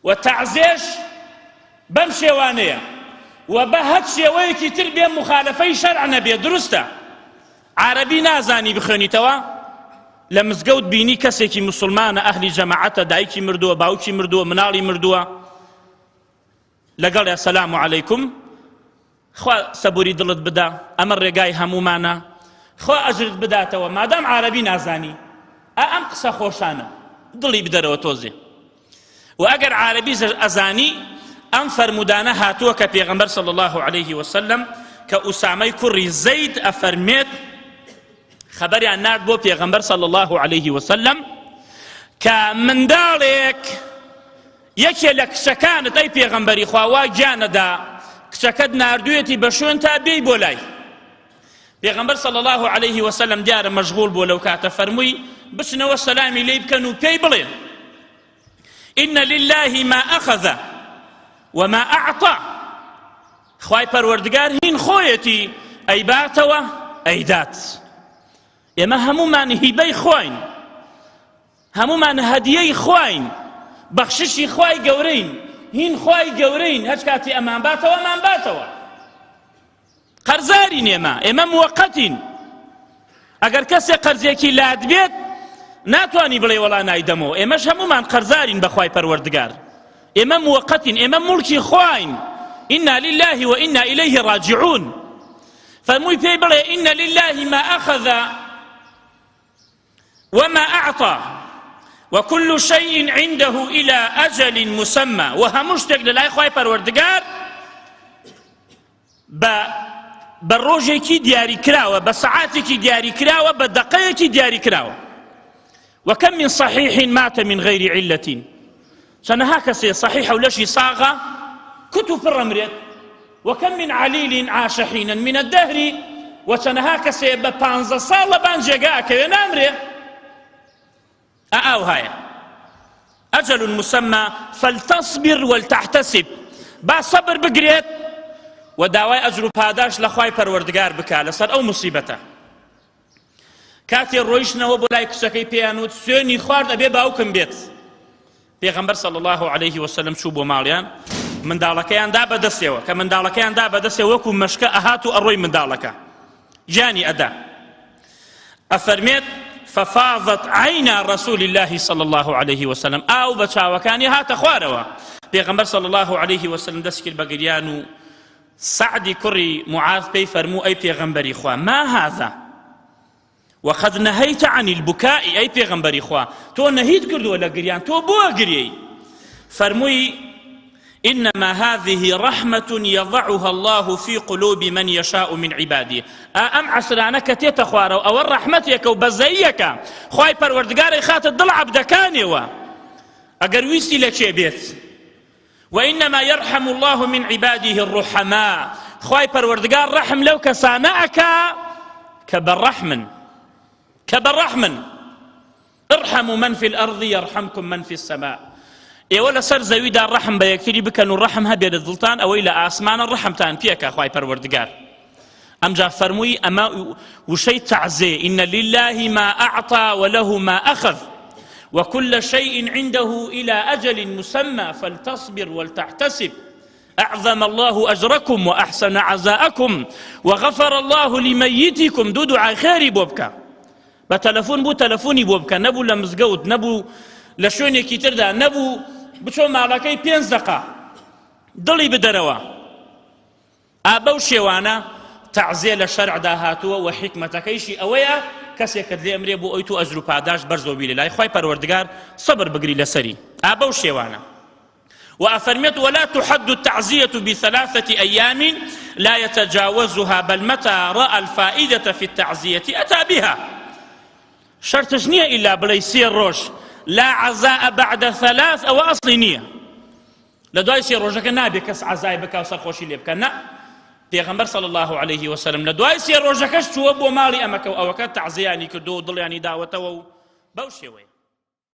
و تەعزێش بەم شێوانەیە و بە هەچ شێوەیەکی تر بێ مخالفەی شەرع نەبێ دروستە. عارەبی نازانی بخوێنیتەوە؟ لە مزگەوت بینی کەسێکی مسلمانە ئەهلی جەماعەتە دایکی مردووە باوکی مردووە مناڵی مردووە لەگەڵ یا سەلام عەلەیکم خوا سەبوری دڵت بدا ئەمە ڕێگای هەموومانە خوا ئەجرت بداتەوە مادام عارەبی نازانی ئا ئەم قسە خۆشانە دڵی بدەرەوە تۆزێ و ئەگەر عارەبی ئەزانی ئەم فەرمودانە هاتووە کە پێغەمبەر صلی الله علیه وسلم کە ئوسامەی کوڕی زەید ئەفەرمێت خەبەریان نارد بۆ پێغەمبەر صلی الله علیه وسلم کە منداڵێک یەکێ لە کچەکانت ئەی پێغەمبەری خوا وا گیانەدا کچەکەت ناردوویەتی بە شوێن تا بێی بۆ لای پێغەمبەر صلی الله علیه وسلم دیارە مەشغوڵ بووە لەو کاتە فەرمووی بچنەوە سەلامی لێی بکەن و پێی بڵێن إن لله ما أخذ وما أعطى خوای پەروەردگار هین خۆیەتی ئەیباتەوە ئەیدات ئێمە هەمومان هیبەی خۆین هەمومان هەدیەی خواین بەخششی خوای گەورەین هین خوای گەورەین هەچ کاتی ئەمان باتەوە ئەمان باتەوە قەرزارین ئێمە ئێمە موەقەتین ئەگەر کەسێ قەرزێکی لات بێت ناتوانی بڵێ وەڵا نایدەمەوە ئێمەش هەمومان قەرزارین بەخوای پەروەردگار ئێمە موەقەتین ئێمە موڵکی خواین إنا لله وإنا إليه راجعون فەرمووی پێی بڵێ إن لله ما أخذ وما أعطى وكل شيء عنده إلى أجل مسمى وهەموو شتێک لە لای خوای پەروەردگار بە بە ڕۆژێکی دیاریکراوە بە سەعاتێکی دیاریکراوە بە دەقەیەکی دیاریکراوە وكم من صحيح مات من غير علة چەنەها کەسێ صحیحە و لەشی ساغە کوت و پڕ ئەمرێت وكم من علیل عاش حینا من الدهر و چەنەها کەسێ بە پانزە ساڵ لەبان جێگا ئەکەوێ نامرێ ئاوهایە أجل مسمى فلتصبر ولتحتسب با صبر بگرێت و داوای ئەجر و پاداش لە خوای پەروەردگار بکا لەسەر ئەو مصیبەتە کاتێ ڕۆیشتنەوە بۆ لای کچەکەی پێیان وت سوێنی خوارد ئەبێ باوکم بێت پێغەمبەر صلی الله علیه وسلم چوو بۆ ماڵیان منداڵەکەیان دا بەدەستەوە کە منداڵەکەیان دا بەدەستێ وەکو مەشکە ئەهات و ئەڕۆی منداڵەکە گیانی ئەدا ئەفەرمێت ففاضت عینا رسول الله صلى الله عليه وسلم ئاو بە چاوەکانی هاتە خوارەوە پێغەمبەر صلى الله عليه وسلم دەست کرد بە گریان و سەعدی کوڕی معاذ پێی فەرموو ئەی پێغەمبەری خوا ما هذا وقد نهيت عن البكاء ئەی پێغەمبەری خوا تۆ نەهیت کردووە لە گریان تۆ بۆ گریەی فەرمووی إنما هذه رحمة يضعها الله في قلوب من يشاء من عباده ئەم عەسرانە کە تێتە خوارەوە ئەوە ڕەحمەتێکە و بەزەیەکە خوای پەروەردگاری خاتە دڵ عەبدەکانیەوە ئەگەر ویستی لە کێ بێت وإنما يرحم الله من عباده الرحماء خوای پەروەردگار ڕەحم لەو کەسانە ئەکا کە بەڕەحمن کە بەڕەحمن ارحموا من في الأرض يرحمكم من في السماء ئێوە لەسەر زەویدا ڕەحم بە یەکتری بکەن و ڕەحم هەبێ لە دڵتان ئەوەی لە ئاسمانە ڕەحمتان پێکە خوای پەروەردگار ئەمجا فەرمووی ئەمە وشەی تەعزێ إن لله ما أعطى وله ما أخذ وكل شيء عنده إلى أجل مسمى فلتصبر ولتحتسب أعظم الله أجركم وأحسن عزاءكم وغفر الله لميتكم دو دعاء خيري بۆ بکە بە تەلەفۆن بوو تەلەفۆنی بۆ بکە نەبوو لە مزگەوت نەبوو لە شوێنێکی تردا نەبوو بچۆ ماڵەکەی پێنج دەقە دڵی بدەرەوە ئا بەو شێوانە تەعزیە لە شەرعدا هاتووە و حیکمەتەکەیشی ئەوەیە کەسێکت لێ ئەمرێ بۆ ئەوی تۆ ئەجر و پاداشت بەرزەوە بی لە لای خوای پەروەردگار سەبر بگری لەسەری ئا بەو شێوانە وأفرمت ولا تحد التعزية بثلاثة أيام لا يتجاوزها بل متى رأى الفائدة في التعزية أتى بها شرطش نییە إلا بڵێ سێ ڕۆژ لا عزاء بعد ثلاث ئەوە ئەصلی نییە لە دوای سێ ڕۆژەکە نابێ کەس عەزای بکا و سەرخۆشی لێ بکا نا پێغەمبەر صلی الله علیه وسلم لە دوای سێ ڕۆژەکەش چووە بۆ ماڵی ئەمەکە و ئەوەکە تەعزیانی کردو و دڵیانی داوەتەوە و بەو شێوەیە.